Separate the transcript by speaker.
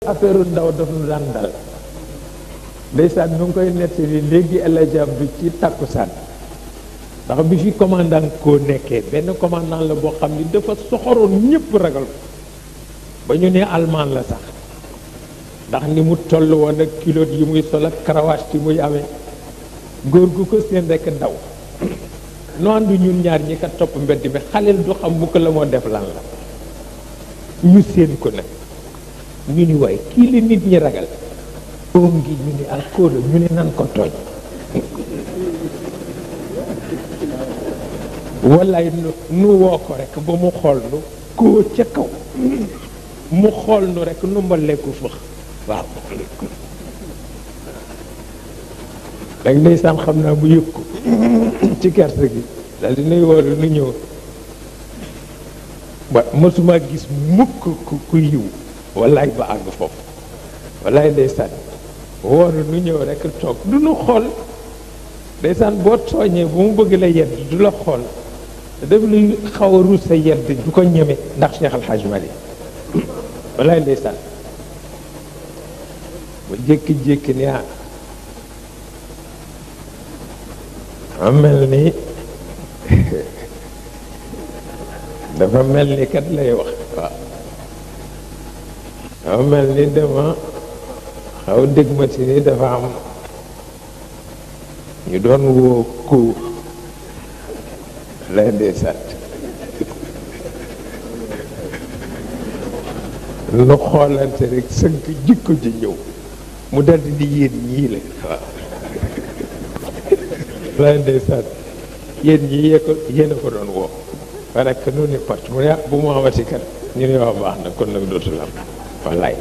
Speaker 1: affaire ndaw daf nu daan dal ndeysaan nu ngi koy nettali léegi El Hadj Abdou ci takkusaan ndax bi fi commandant koo nekkee benn commandant la boo xam ni dafa soxoroon ñëpp ragal ko ba ñu ne allemand la sax ndax ni mu toll woon ak kilote yi muy sol ak karawaas yi muy amee góor gu ko seen rekk daw nu àndu ñun ñaar ñi ka topp mbedd mi xaleel du xam mukk la moo def lan la ñu seen ko nag ñu ni waay kii li nit ñi ragal oo ngi ñu ni alcool ñu ne nan ko tooñ wallaay nu woo ko rek ba mu xool nu koo ca kaw mu xool nu rek nu mbaleeku fëx waaw dag ndeysaan xam naa mu yëg ko ci kersa gi daal di nuy woolu nu ñëw ba mësuma gis mukk ku yiw wallaay ba àgg foofu wallaay ndeysaan woolu nu ñëw rek toog du nu xool ndeysaan boo tooñee bu mu bëgg la yedd du la xool daf luy xaw a ruus sa yedd du ko ñeme ndax Cheikh Al Hadj Malick wallaay ndeysaan ba jékki-jékki ni mel ni dafa mel ni kat lay wax waaw dafa mel ni dama xaw dégg ma si ni dafa am ñu doon woo ku lay ndeysaan nu xoolante rek sënk jikko ji ñëw mu daldi di yéen ñii la waaw lay ndeysaan yéen ñii yéen a ko doon woo parce que nu ni pat mu ne bu mu amati kat ñu ne wax baax na kon nag dootul am wallaay